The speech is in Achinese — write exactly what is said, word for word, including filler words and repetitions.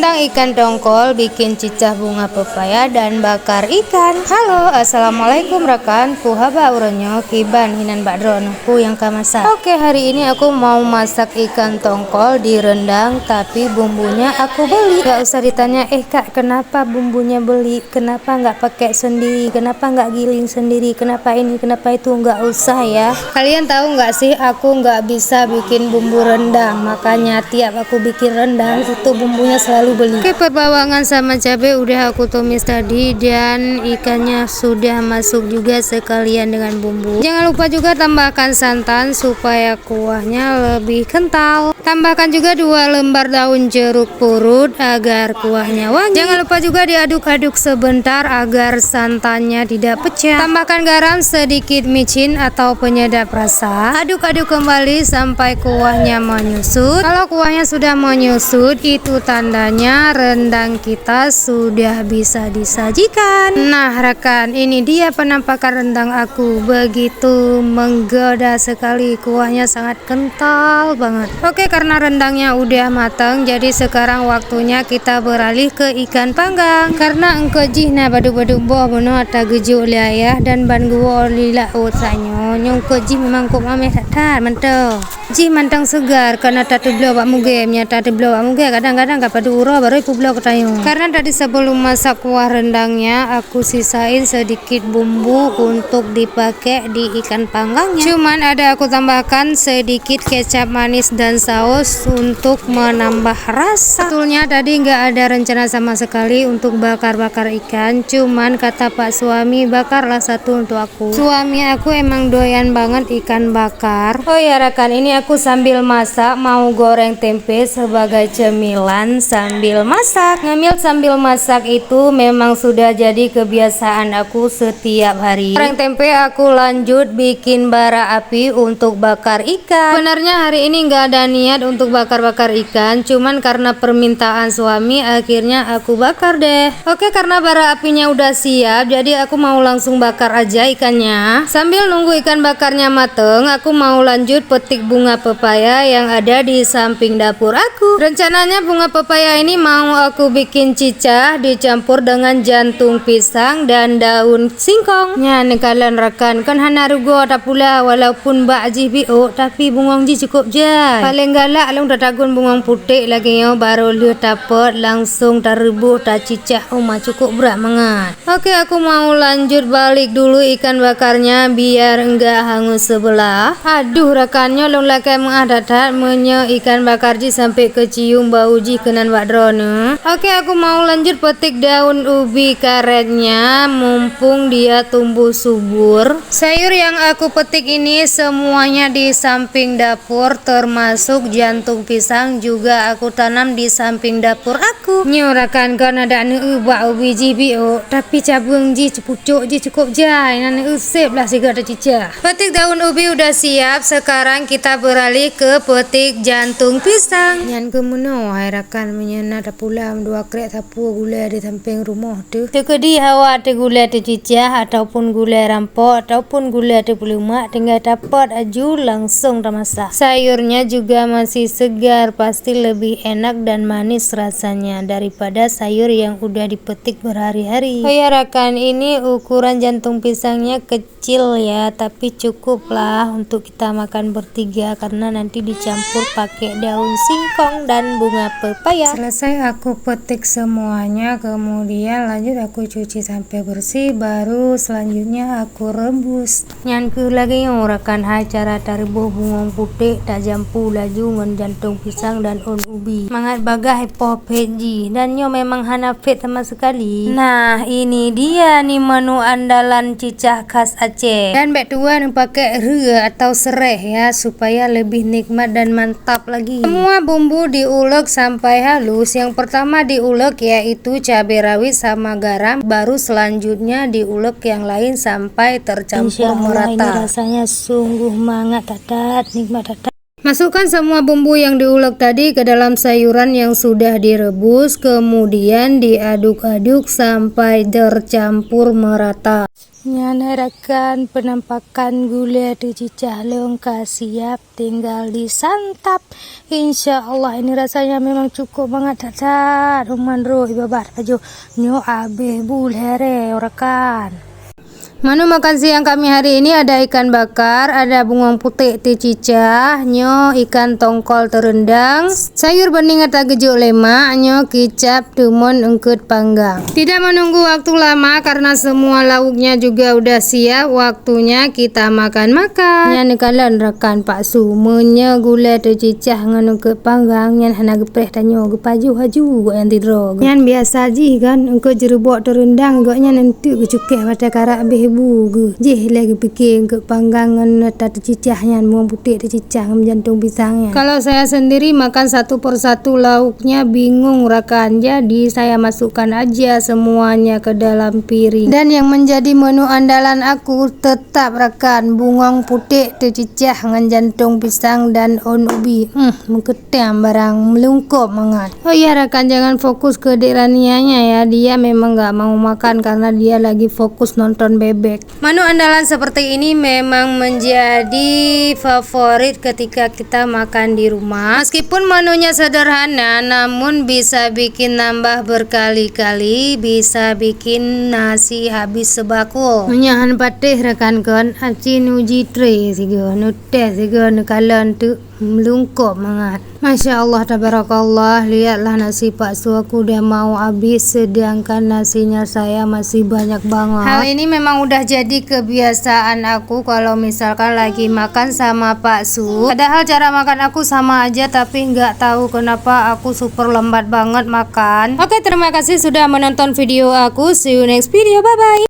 Ikan tongkol, bikin cicah bunga pepaya dan bakar ikan. Halo, assalamualaikum rakan. Peue haba uroe nyoe, kiban hinan bak droeneuh, peue nyang ka masak? Oke, hari ini aku mau masak ikan tongkol direndang, tapi bumbunya aku beli. Gak usah ditanya, eh kak, kenapa bumbunya beli? Kenapa nggak pakai sendiri? Kenapa nggak giling sendiri? Kenapa ini? Kenapa itu? Nggak usah ya. Kalian tahu nggak sih, aku nggak bisa bikin bumbu rendang. Makanya tiap aku bikin rendang, itu bumbunya selalu beli. Oke, perbawangan sama cabai udah aku tumis tadi dan ikannya sudah masuk juga sekalian dengan bumbu. Jangan lupa juga tambahkan santan supaya kuahnya lebih kental. Tambahkan juga dua lembar daun jeruk purut agar kuahnya wangi. Jangan lupa juga diaduk-aduk sebentar agar santannya tidak pecah. Tambahkan garam sedikit, micin atau penyedap rasa. Aduk-aduk kembali sampai kuahnya menyusut. Kalau kuahnya sudah menyusut, itu tandanya rendang kita sudah bisa disajikan. Nah, rakan, ini dia penampakan rendang aku. Begitu menggoda sekali, kuahnya sangat kental banget. Oke, karena rendangnya udah matang, jadi sekarang waktunya kita beralih ke ikan panggang. Karena eungkôt jih na padub-padub boh bunoe ata geujok lé ayah dan ban geuwoe lé laôt, saat nyoe, nyoe eungkôt jih memang kok mameh that-that mantong. Jih mantong seugar, ka na tateubloe bak mugée. Meunyo tateubloe bak mugée, kadang-kadang ka padub uroe baru ipeubloe keu tanyoe. Karena tadi sebelum masak kuah rendangnya, aku sisain sedikit bumbu untuk dipakai di ikan panggangnya. Cuman ada aku tambahkan sedikit kecap manis dan saus untuk menambah rasa. Sebetulnya tadi nggak ada rencana sama sekali untuk bakar-bakar ikan, cuman kata pak suami, "Bakarlah satu untuk aku." Suami aku emang doyan banget ikan bakar. Oh ya rakan, ini aku sambil masak, mau goreng tempe sebagai cemilan sambil masak. Ngemil sambil masak itu memang sudah jadi kebiasaan aku setiap hari. Goreng tempe, aku lanjut bikin bara api untuk bakar ikan. Sebenarnya hari ini nggak ada niat untuk bakar-bakar ikan, cuman karena permintaan suami akhirnya aku bakar deh. Oke, karena bara apinya udah siap, jadi aku mau langsung bakar aja ikannya. Sambil nunggu ikan bakarnya mateng, aku mau lanjut petik bunga pepaya yang ada di samping dapur aku. Rencananya bunga pepaya ini mau aku bikin cicah dicampur dengan jantung pisang dan daun singkong. Nyan neukalon rakan, kon hana rugoe tapula, walaupun bak jih biôk, tapi bungong jih cukup jai. Paléng galak lôn tatagun bungong putéh lagée nyoe, barô lheueh tapot langsung tareubôh tacicah, uma cukup brat mangat. Oke, aku mau lanjut balik dulu ikan bakarnya biar enggak hangus sebelah. Aduh rakan, nyoe lôn lakée meu'ah that-that meunyoe ikan bakar jih sampai keucium bau jih keunan bak droeneuh. Oke, aku mau lanjut petik daun ubi karetnya mumpung dia tumbuh subur. Sayur yang aku petik ini semuanya di samping dapur, termasuk jantung pisang juga aku tanam di samping dapur aku. Nyoe rakan, kon adak neueu bak ubi jih biôk, tapi cabeueng jih, pucôk jih cukup jai, na neueu sép lah sigoe tacicah. Petik daun ubi udah siap, sekarang kita beralih ke petik jantung pisang. Nyan keuh meunoe hai rakan, meunyoe na tapula meudua krek sapeue gulée di sampéng rumoh teuh. Teukeudi awak teugulée teucicah ataupun gulée rampok ataupun gulée teupeuleumak, tinggai tapot aju langsong tamasak. Sayurnya juga masih segar, pasti lebih enak dan manis rasanya daripada sayur yang udah dipetik berhari-hari. Oh ya rakan, ini ukuran jantung pisangnya kecil ya, tapi cukuplah untuk kita makan bertiga karena nanti dicampur pakai daun singkong dan bunga pepaya. Selesai aku petik semuanya, kemudian lanjut aku cuci sampai bersih, baru selanjutnya aku rebus. Nyan keuh lagée nyoe rakan hai cara tareubôh bungong putéh, tajampu laju ngon jantung pisang dan ôn ubi. Mangat bagaih poh phét jih, dan nyoe memang hana phét sama sekali. Nah, ini dia ni menu andalan cicah khas Aceh. Dan bék tuan pakai reue atau seureh ya, supaya lebih nikmat dan mantap lagi. Semua bumbu diulek sampai halus. Yang pertama diulek yaitu cabai rawit sama garam, baru selanjutnya diulek yang lain sampai tercampur merata. Insya Allah, ini rasanya sungguh mangat that-that, nikmat that-that. Masukkan semua bumbu yang diulek tadi ke dalam sayuran yang sudah direbus, kemudian diaduk-aduk sampai tercampur merata. Nyan hai rakan, penampakan gulai teucicah lôn ka siap, tinggal disantap. Insya Allah, ini rasanya memang cukup mangat that-that. Ruman roh ibabah pajoh nyoe abéh bu lhéré rakan. Menu makan siang kami hari ini ada ikan bakar, ada bungong puték teucicah, nyoe ikan tongkol teurendang, sayur bening ata geujok lé mak, nyoe kicap teumon eungkot panggang. Tidak menunggu waktu lama karena semua lauknya juga udah siap, waktunya kita makan-makan. Nyan neukalon rakan Pak Su, meunyoe gulai teucicah ngon eungkot panggang nyan hana geupreh tanyoe, geupajoh aju gobnyan sidroe. Nyan biasa jih kan, eungkot jeureubok teurendang gobnyan eunteuk geucukeh watée karab abéh bu geuh. Jih lé geupike eungkot panggang ngon ata teucicah nyan, bungong puték teucicah ngon jantong pisang nyan. Kalau saya sendiri makan satu persatu lauknya bingung rakan, jadi saya masukkan aja semuanya ke dalam piring. Dan yang menjadi menu andalan aku tetap rakan, bungong puték teucicah ngon jantong pisang dan on ubi. Hmm, meukeutang barang, meulungkop mangat. Oh iya rakan, jangan fokus ke Dek Rania nya ya, dia memang nggak mau makan karena dia lagi fokus nonton bebek. Menu andalan seperti ini memang menjadi favorit ketika kita makan di rumah. Meskipun menunya sederhana, namun bisa bikin nambah berkali-kali, bisa bikin nasi habis sebako. Meunyoe han patéh rakan kon, aci neuji tré sigoe, neuteh sigoe, neukalon teuk. Meulungkop mangat. Masya Allah, tabarakallah, lihatlah nasi Pak Su aku udah mau habis, sedangkan nasinya saya masih banyak banget. Hal ini memang udah jadi kebiasaan aku kalau misalkan lagi makan sama Pak Su. Padahal cara makan aku sama aja, tapi nggak tahu kenapa aku super lambat banget makan. Oke, terima kasih sudah menonton video aku. See you next video. Bye-bye.